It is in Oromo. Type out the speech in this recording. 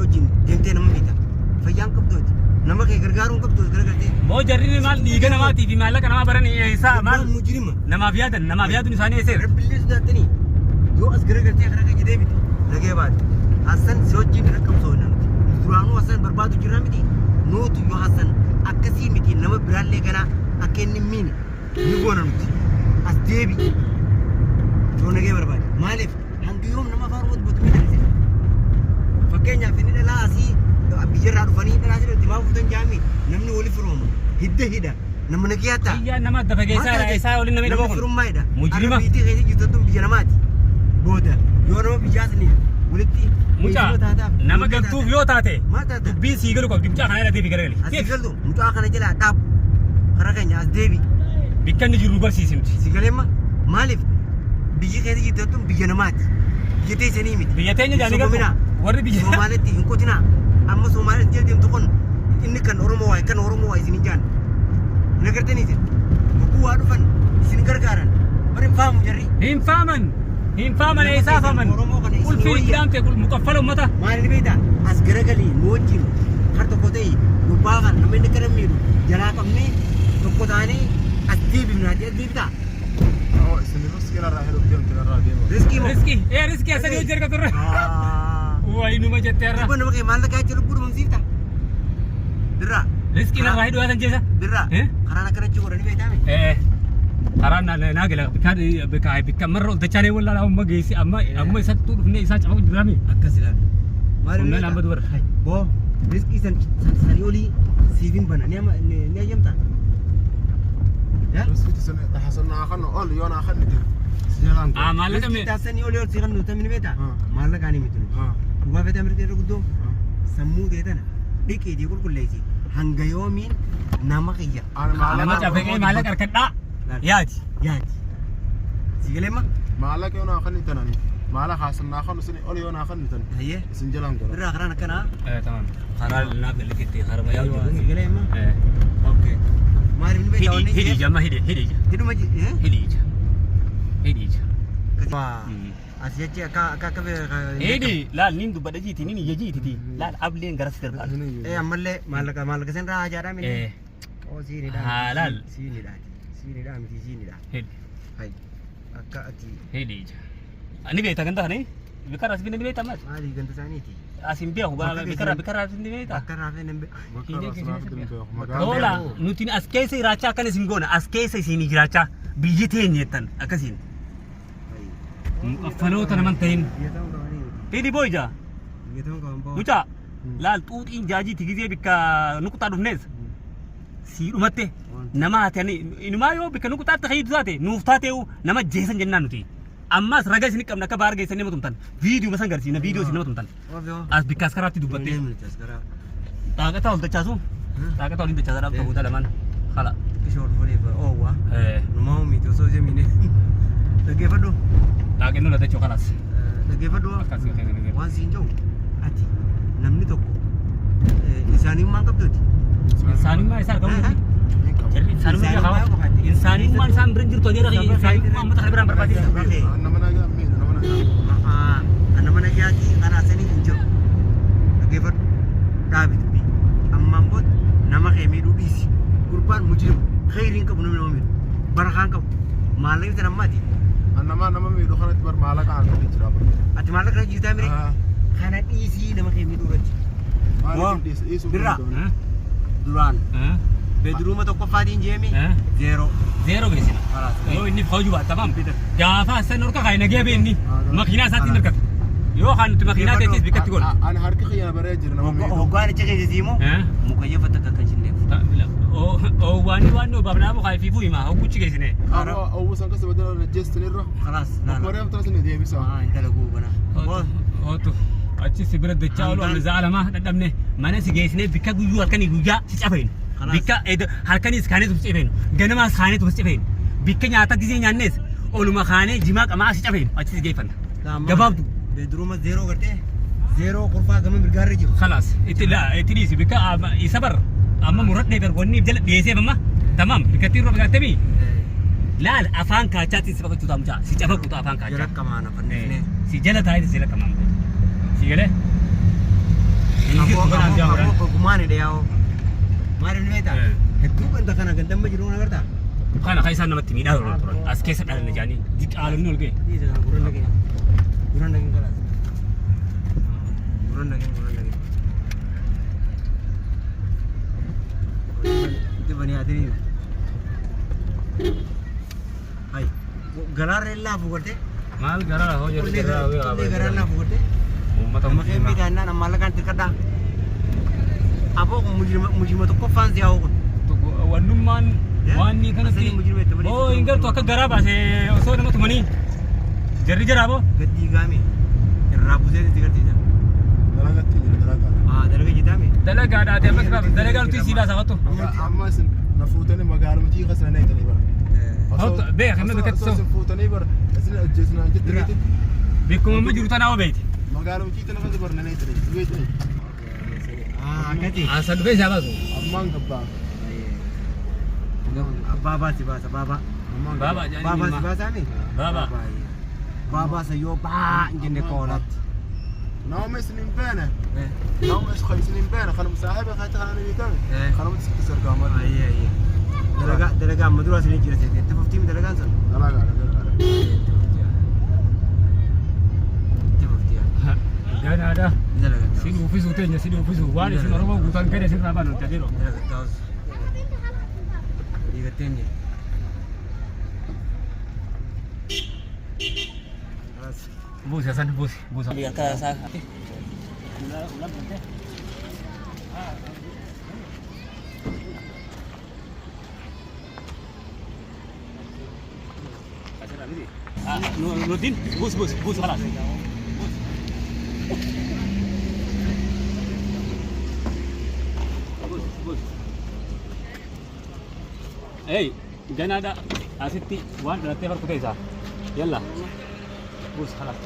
wajjin deemtee nama miita. Fayyaan qabdu ati. Nama kee gargaaruu hin qabdu garagaltee. Moo jarri maal dhiiga namaatii fi maallaqa namaa baran eessaa maal Gurbaan mujrima. Namaaf yaadan, namaaf yaaduun isaanii eesseera. Rabbillee sodaattanii yoo as garagaltee karaa keenya deebite nagee baate. Hassan si wajjin irra qabsoofna nuti. Duraanuu Hassan barbaadu jirra miti. Nuutu yoo Hassan akkasii miti nama biraallee ganaa akka inni hin miine ni goona nuti. As deebi. Yoo nagee barbaade. Maaliif hanga yoom nama afaan Oromoo dubbatu miidhan isin? Fakkeenyaaf inni dhalaa asii biyyarraa dhufanii dhalaa asii dhufti maaf fuutan jaami namni wali firooma. Hidda hidha. Nama nagayaa ta'a. Kiyyaan nama adda fageessaa Maal taate? isaa waliin namni Nama dhaboo kun. firummaa hidha. Mujrima. Arra biyyattii keessa jirtu tun biyya namaati. Booda yoo nama biyyaa sanii walitti Mucaa geejjiba taataaf, nama ijoollee galtuuf taataaf. yoo taate Maal taata? Dubbiin sii galu qabdi, mucaa kana irra deebi garagali. Asii galtu mucaa kana jalaa dhaabu. Karaa keenya as deebi. Bikka inni jiru nu barsiisimti. Si galeemma maaliif biyyi keessa jirtu tun biyya namaati. Biyya teessanii miti. Biyya teenya jaanii galtu. Sobominaa. Warri biyya Somaaletti hin qotinaa. Amma Somaaletti jala deemtu kun inni kan Oromoo waa'ee kan Oromoo waa'ee isin hin jaan. Hin agartanii isin. Hogguu waa dhufan isin gargaaran. Bari hin faamu jarri. Hin faaman. Hin faaman, Nama eessaa keessan faaman. Oromoo kana isin Qulfiin wayya. itti dhaamte muqaffala ummata. Maal inni beektaa? As garagalii nu wajjin har tokko ta'e gubbaa kana namni inni kana miidhu jalaa qabnee tokko taanee as deebifnaa as deebitaa? Oo, isin riskii narraa heduu deemtu narraa deema. Riskii moo? Riskii. Ee, riskii asanii hojii argatu irra. Ah. Wayi numa jettee har'a. Lubbuu nama kee maallaqa jecha lubbuu dhumamsiifta? Birraa. Riskii narraa hidhuu yaasan jeessa. Birraa. Eh? Karaan akkana achi godhanii beektaa mi? Ee. Karaan naa gala bikka bikka bikka marra ol dachaanee wallaalaa amma geessi amma amma isattuu dhufnee isaa cafaqu jiraami. Akkas ilaalu. Maal Kunneen amma dubara. Boo riskii san san sanii olii siif hin bana ni ama ni ni hayyamtaa? Yaa? Riskii sun hasan naa kan ol yoo naa kan nite. Si jalaan Ah, maallaqa Riskii mee taasisanii olii ol sii kan nuti ni beektaa? Ah. Maallaqaan miti nuti. Ah. Dhugaa feetaa mirga irra guddoo sammuu tee tana dhiqiitii qulqulleessi hanga yoomiin nama kiyya Nama cafaqee maallaqa harkadhaa yaati. Yaati. Si galee ma? Maallaqa yoo naa kennitan ani maallaqa hasan naa kennu suni ol yoo naa kennitan Hayyee. isin jalaan godha. Irraa karaan akkanaa. Tamam. Karaa naaf galiteetti karama yaa'u jiru. Si galee ma? Okay. Maaliif ni beektaa Hidhi wanni hidhi jamma hidhi hidhi Hidhuma ji- hidhi hidhi. Waa. As jechi akka akka akka Hidhi laal nin dubbadha jiiti nin iyya jiititi laal ableen garas darbaa. Eh, ammallee maallaqa maallaqa isin irraa hajaadhaa miti. Eh. Oo, siinidhaa. Haa, laal. Siinidhaa. Siinidhaa miti siinidhaa. Hidhi Hay. Akka ati hidhi. Ni beekta ganda kana bikka irraa ni beekta ammas. Maali ganda isaaniiti? As hin beeku Bakka bikka irraa keessan- bikka irraa ni beekta. Bakka irraa fi nan beeku. Bakka Hidhee irraa keessa sanaaf hin beeku. Bakka Oola beeku. nuti as keessa jiraachaa akkan isin goona as keessa isin jiraachaa biyyi teenya jettan akkasiin. Muqaffaloota naman ta'in. Biyya ta'uu qabanii miti. Hidhi booyja. Biyya ta'uu qaban ba'u. Mucaa laal xuuxiin jaajiiti gizee bikka nuquxaa dhufnees sii dhumatte nama ati ani inumaa yoo bikka nuquxaatti kayiitu taate nuuf taateewu nama jeesan jennaan nuti. Ammas raga isin qabna akka baar geessanii nama tumtan viidiyoo masan garsiina viidiyoo isin nama tumtan. As bikka as karaatti dubbatte. Xaaqataa ol dachaasu xaaqataa waliin dachaasaa dhaabta booda lamaan hala. Oowwa. Numaa miti osoo jemiine. Dhaggeeffadhu. Xaaqinnu la dachoo kalaas. Dhaggeeffadhu. Akkas ta'e. Waan siin jedhu ati namni tokko isaanimmaan qabduuti. Insaanummaa isaa argamu. Jarri insaanummaa Insaanummaa qaba. qofaatti. Insaanummaan isaan bira hin jirtu adeera kiyya insaanummaa uummata kana biraan barbaachisa. Nama nagaa miidhu nama nagaa. Kan nama nagayaati kan haasanii hin jiru. Dhaggeeffadhu. Dhaabi dubbii. Ammaan booda nama kee miidhuu dhiisi. Gurbaan mujrimu. Kheyrii hin qabu namni nama miidhu. Barakaa hin qabu. Maallaqni tan ammaati. Nama nama miidhu kanatti bar maallaqa harkatti jira bar. Ati maallaqa irra jirtaa mire? Ah. Kana dhiisii nama kee miidhuu irratti. Maaliif dhiisa dhiisuu Birraa. danda'u? Duraan. Bedruuma tokkoffaatiin jeemi. Zeeroo. Zeeroo geessina. Kalaas. Yoo inni hojii baata tamam. Gaafa san horka kaayee nagee beenni makiinaa isaatiin hirkata. Yoo kan nuti makiinaa teessis bikkatti godha. Ani harki kiyya baree jira nama miidhu. Hoggaan achi keessa siimoo mukayyafa takka kan jinneef. Waanni waan obaaf naamu kaayee fiifuu himaa hogguchi geessine. Amma owwu san keessa badala rajjeessin irra. Kalaas. Obboree amtana sinni deebisa. Ah, hin dalaguu bana. Otu achi si bira dachaa oolu amma za'a lama dhadhabne mana si geessine bikka guyyuu halkanii guyyaa si cafeenu. Kalaas. Bikka halkaniis kaaneetu si cafeenu. Ganamaas kaaneetu si cafeenu. Bikka nyaata gisee nyaannees oluma kaanee jimaa qamaa si cafeenu achi si geeffanna. Gabaabdu. Bedruuma zeeroo gartee zeeroo kurfaa gama mirgaarra jiru. Kalaas itti la itti dhiisi bikka isa bar amma muradhee bar wanni jala dhiyeesseef amma tamaam bikkattii irra fagaattemi laal afaan kaachaatti si baqachuu ta'a mucaa si cafaqu ta'a afaan kaachaa. Jala qamaana fannifnee. Si jala taa'ee si jala qamaan booda. Si galee? jirtu kanaan siyaa godhan. Ammoo gumaan hidhe yaa'oo. Maaliif ni beektaa? Eh. Hedduu ganda kana gandamma jiru kana agartaa? Kana kan isaan namatti miidhaa turan turan. As keessa dhalanne jaanii diqaalonni ol ga'e. Dhiisa kana gurra nageen. Gurra nageen kalaas. Gurra nageen gurra nageen. Itti banii haadiriin. Hai. Garaarra illaa fuugaltee. Maal garaa lafoo jedhu Qullee garaa qullee garaa illaa fuugaltee. Uummata Nama kee musliimaa. miidhaa jennaan ammaa lagaan tirkadhaa. Aboo kun mujrima tokkoffaan si haa'u kun. Wannummaan waan ni kanatti Asanii mujrima itti malee. boo hin gartu akka garaa baase osoo nama tumanii jarri jaraa boo. Gaddii gaame irraa buusee itti garsiisa. Dalagatti jira dalagaa. Haa dalaga jitaame. Dalagaadhaati ammas baaf dalagaa nuti sii baasa fattu. Amma isin na fuutanii magaalumtii keessa na eegdanii bara. Hawta beek amma bikkatti Osoo soo. isin fuutanii bara isin ajjeesinaan jettaniiti Bikkuma amma jiru tanaa obeeti. magaalumtii tana keessa bara na eegdanii beektanii. Haa akkati. Ansan dhufee isaa baasu. Ammaan gabbaa. Baabaa si baasa baabaa. Ammaan Baabaa jedhanii Baabaa si ilmaa. baasaami? Baabaa. Baabaa sa yoo baa hin jenne koolaatti. Nama isin hin beene. Nama isin hin beene kanuma saahiba keetti kana ni beekame. Eh. Kanuma sitti sargaama. Ayyee ayyee. Dalagaa dalagaa amma dura isin jira seete itti fuftiimi dalagaan sun. Dalagaadha dalagaadha. Itti fuftiya. Ganaadha. Dalagaa. Si dhuufisuu teenya si dhuufisuu waan isin Oromoo guutan gadi isin raabaan nuti adeero. Dalagaa taa'us. Dhiigatteen jira. Buusi Hasan buusi buusa. Harka isaa. Nuruddin, bus bus bus خلاص. Bus bus. Hey, ganaadha asitti waan dhalattee farku teessa. Yalla. Bus خلاص.